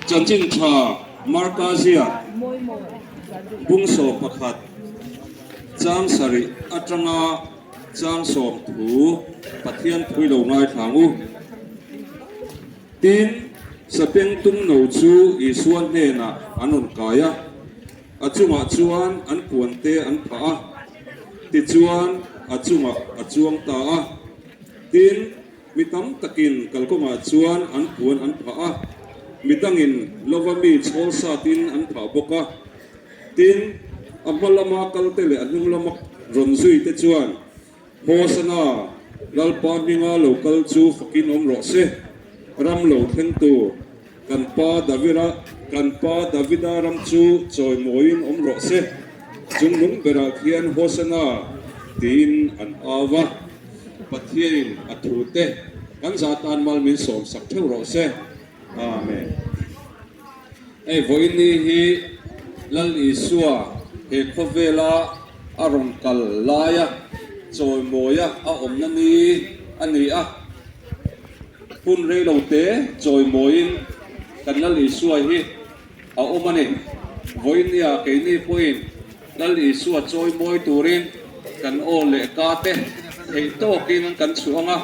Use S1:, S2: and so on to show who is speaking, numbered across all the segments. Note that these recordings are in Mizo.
S1: Chanchin tha Marka ziak bung 11 chang sarih atanga chang sawm thu Pathian phui lo ngaithlang u. Tin, sapengtung no chu Isua hnenah an rawn kai a, a chungah chuan an puante an phah a, tichuan a chungah a chuang ta a. Tin, mi tam takin kalkawngah chuan an puan an phah a, mi dangin lova mi chhawl satin an phah bawk a. Tin, a hma lama kalte leh a hnung lama rawn zuite chuan, Hosana, Lalpa hminga lo kal chu fakin awm rawh se, ram lo thleng tur, kan pa Davira, kan pa Davida ram chu chawimawiin awm rawh se, chungnung berah khian Hosana tiin an au va, Pathianin a thute kan zah tan mal min sawmsak theuh rawh se. Amen. Hei vawiin hi Lal Isua he khawvela a rawn kal laia chawimawia a awmna ni a ni a. Hun reilote chawimawiin kan Lal Isua hi a awm a ni. Vawiinnia keini pawhin Lal Isua chawimawi turin kan aw leh ka te theih tawkin kan chhuah ang a,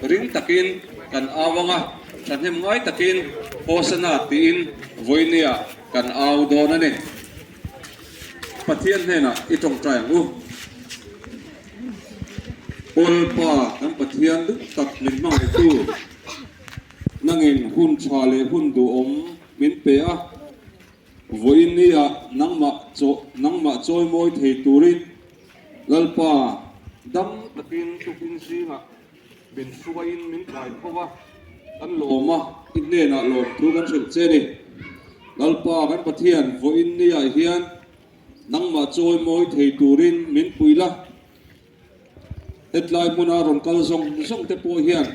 S1: ring takin kan au ang a, thahnem ngai takin Hosana tiin vawinia kan au dawn a ni. Pathian hnenah i tawngtai ang u. Awlpa kan Pathian duh tak min hmangaihtu, nangin hun tha leh hun duhawm min pe a, Vawiin nia nangmah chaw nangmah chawimawi thei turin Lalpa dam takin tukin zingah min hruaiin min kai tho a, kan lawm a, i hnenah lawmthu kan hrilh che ni. Lalpa kan Pathian vawiin niah hian nangmah chawimawi thei turin min pui la, hetlai hmuna rawn kal zawng zawng te pawh hian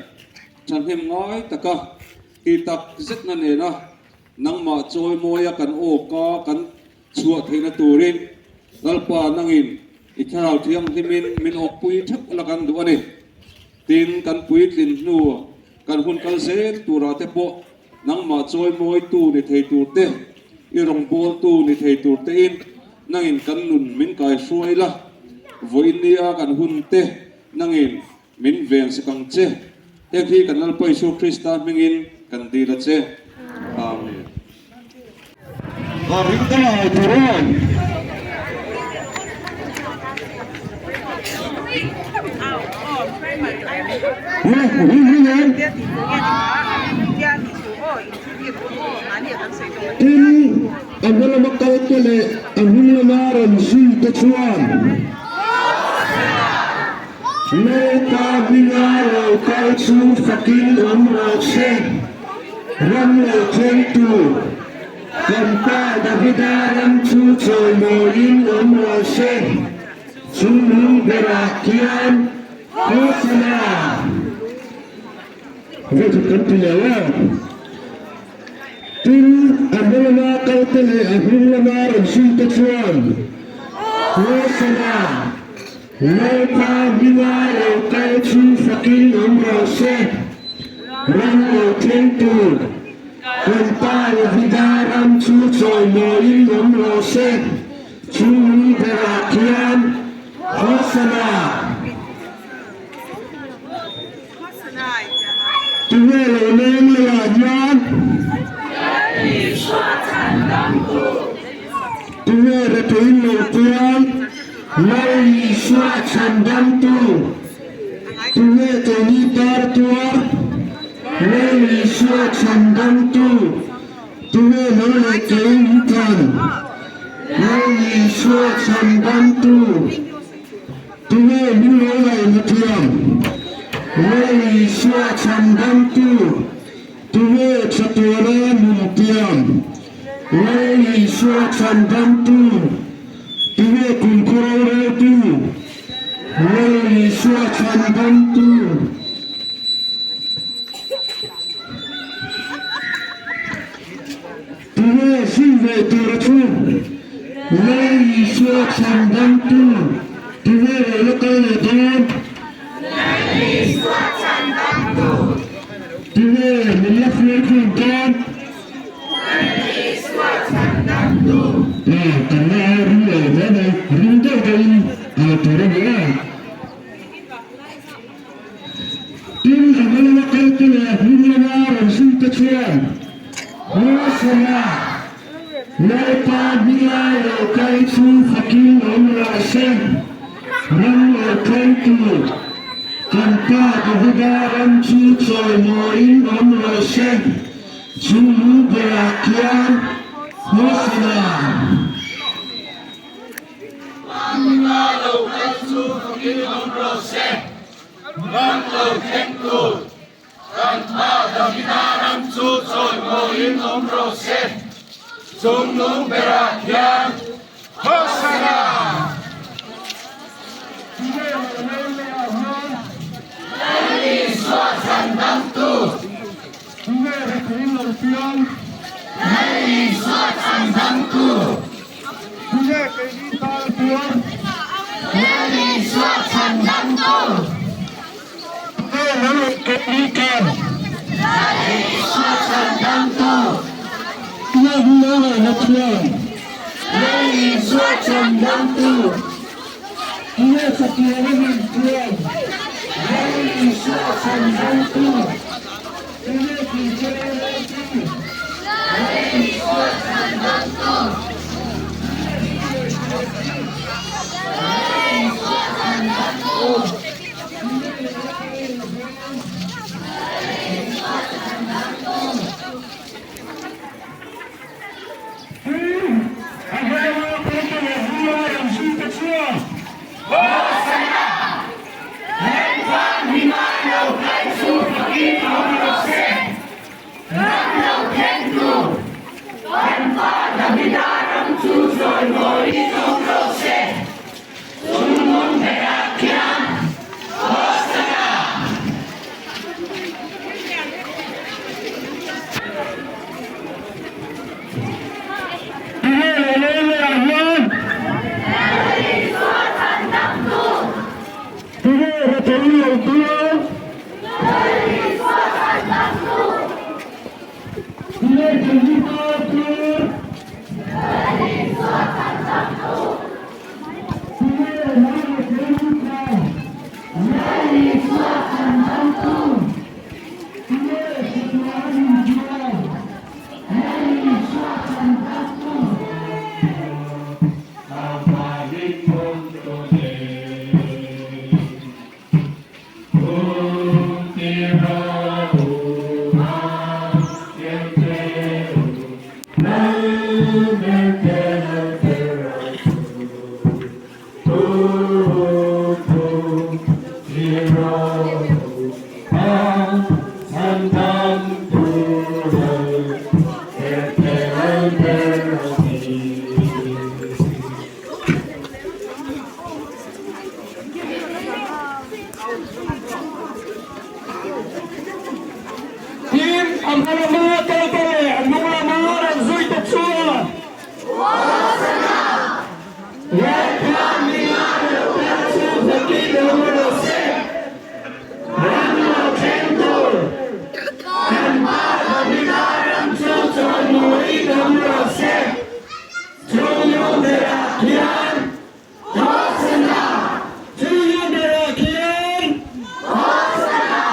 S1: thahnem ngai taka ti tak zetna nena Nangmah chawimawia kan awka kan chhuah theihna turin Lalpa nangin i thlarau thianghlimin min awkpui theuh la kan duh a ni. Tin, kan puitlin hnu kan hun kal zel turah te pawh nangmah chawimawitu ni thei tur te, i rawngbawltu ni thei tur tein nangin kan nun min kaihruai la, vawiin nia kan hun te nangin Min veng sak ang che. Heng hi kan Lalpa Isua Krista hmingin kan dil a che. Amen.
S2: Tin, a hma lama kalte leh a hnung lama rawn zuite chuan, Lalpa hminga lo kal chu fakin awm rawh se, ram lo thlengtu kan pa Davida ram chu chawimawiin awm rawh se, chu lung berah khian Hosana! Vawikhat kan ti leh a. Tin, a hma lama kalte leh a hnung lama rawn zuite chuan Hosana! Lalpa hminga lo kal chu fakin awm rawh se, ram lo thleng tur kan Pa Davida ram chu chawimawiin awm rawh se, chu lung berah khian Hosana! Tunge lo leng leiah hian? Tunge rethein lo kual? Lal Isua chhandamtu. Tunge keini tar tuar? Lal Isua chhandamtu. Tunge lo leh kei min tlan? Lal Isua chhandamtu. Tunge min lo ngaihna thiam? Lal Isua chhandamtu, tunge chatuana nun tiam? Lal Isua chhandamtu, tunge kumkhaw roreltu? Lal Isua chhandamtu. Tunge zui ve tur a chu? Lal Isua chhandamtu tunge lo la kal leh dawn?
S3: Lal Isua chhandamtu.
S2: Tinge min la hruai khum dawn? Aw, kan la au ring lo hle mai, ring deuh deuhin au tur a ni e. Tin, a hma lama kalte leh a hnung lama rawn zui te chuan Hosana, Lalpa hminga lo kal chu fakin awm rawh se, ram lo thlengtu kan pa Davida ram chu chawimawiin awm rawh se, chu lu berah khian Hosana.
S3: Hminga lo kal chu fakin awm rawh se, ram lo thlengtu kan Pa Davida ram chu chawimawiin awm rawh se, chungnung berah khian Hosana! Lal Isua chhandamtu. Lal Isua chhandamtu. Lal Isua chhandamtu. Lal Isua chhandamtu. Lal Isua chhandamtu. Lal Isua chhandamtu. Lal Isua chhandamtu. Lal Isua chhandamtu. Lal Isua chhandamtu.
S2: Tin, a hma lama kalte leh a hnung lama rawn zuite chuan Lalpa hmingah lo kal chu fakin awm rawh se, ram lo thleng tur kan Pa Davida ram chu chawimawiin awm rawh se, chu nu berah khian Hosana! Chu nu berah khian Hosana!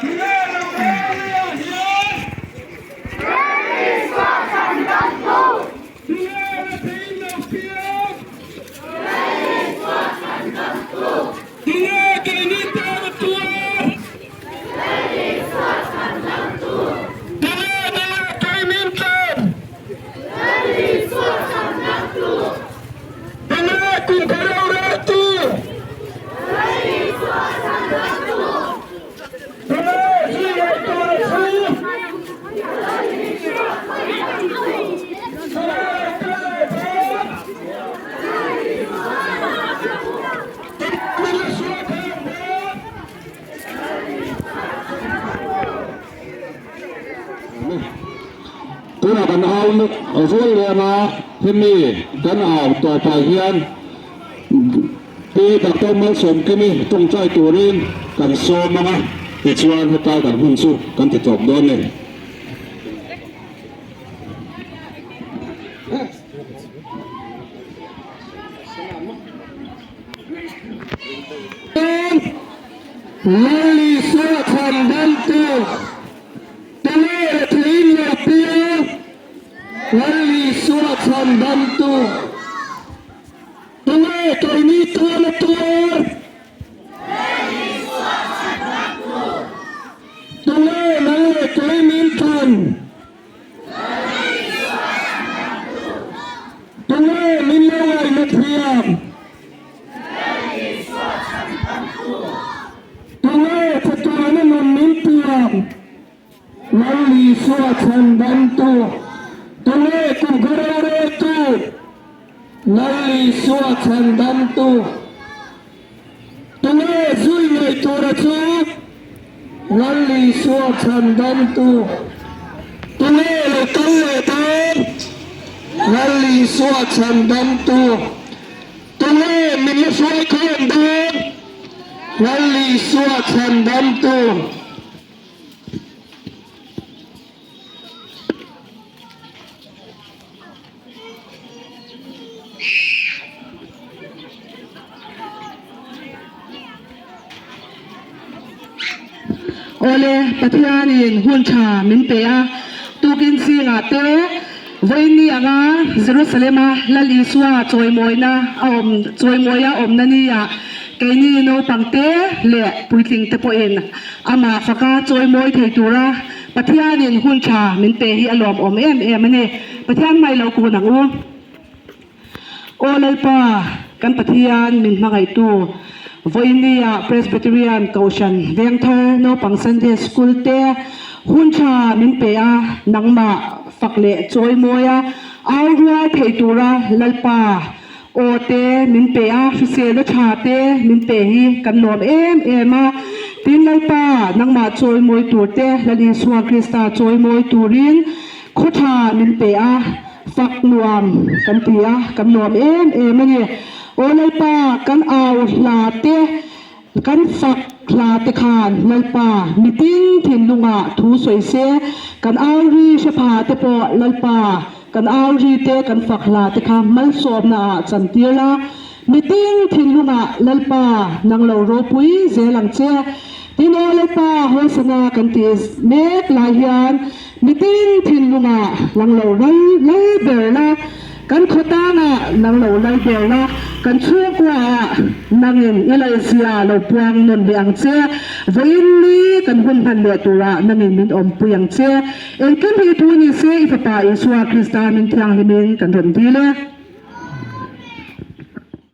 S2: Tunge lo rel hian? Tunge retheiin lo piang? Tunge keini tan a tuar? Tunge nula keinin tlan? Tunge kumkhaw roreltu? Tunge zui ngaih tur a chu? Tunge lo kal leh dawn? Tunge min la hruai thei ang dawn?
S4: Tunah kan au rual lem a, hemi kan au tawpah hian Pi Doctor Malsawmkimi tawngtai turin kan sawm ang a, tichuan hetlai kan hun chu kan ti tawp dawn a ni.
S2: Lali Suatham Bantu Tule Rethei Lo Piang Lali Suatham Bantu Tule Keini Tuan A Tuar Tule Nang Leh Kei Min Than Tunge min lo ngaihna thiam? Tunge chatuana nun min tiam? Lal Isua chhan damtu. Tunge kumkhaw roreltu? Lal Isua chhan damtu. Tunge zui ngei tura chu Lal Isua chhan damtu? Tunge lo kal leh dawn Lal Isua chhan damtu? Tunge min la hruai khawm dawn Lal Isua chhan damtu?
S5: Awle, Pathianin hun tha min pe a, tukin zingah te vawiin anga Jerusalema Lal Isua chawimawina a awm chawimawia awmna nia keini naupangte leh puitlingte pawhin amah faka chawimawi thei tura Pathianin hun tha min pe hi a lawmawm em em a ni. Pathian hmai lo kun ang u. Aw Lalpa, kan Pathian min hmangaihtu, vawinia Presbyterian Kohhran Vengthar Naupang Sunday School te hun tha min pe a, nangmah fak leh chawimawi a, au rual thei tura Lalpa Aw te min pe a, hriselna tha te min pe hi kan lawm em em a. Tin Lalpa, nangmah chawimawi tur te, Lal Isua Krista chawimawi turin khaw tha min pe a, fak nuam kan ti a, kan lawm em em a ni. Aw Lalpa, kan au hla te, kan fak hla te khan Lalpa mitin thinlungah thu sawi se, kan au ri hre pha te pawh Lalpa, Kan au ri te kan fak hla te kha malsawmna ah chan tir la, mitin thinlungah Lalpa nang lo ropui zel ang che. Tin aw Lalpa hawisana kan ti mek lai hian mitin thinlungah lang lo ral lal ber la, kan khawtangah nang lo lal ber la, kan chhungkua ah nangin i lalzia lo puang nawn leh ang che. Vawiin ni kan hun hman leh turah nangin min awmpui ang che. Engkim hi thu ni se i Fapa Isua Krista min thianghlimin kan rawn dil e.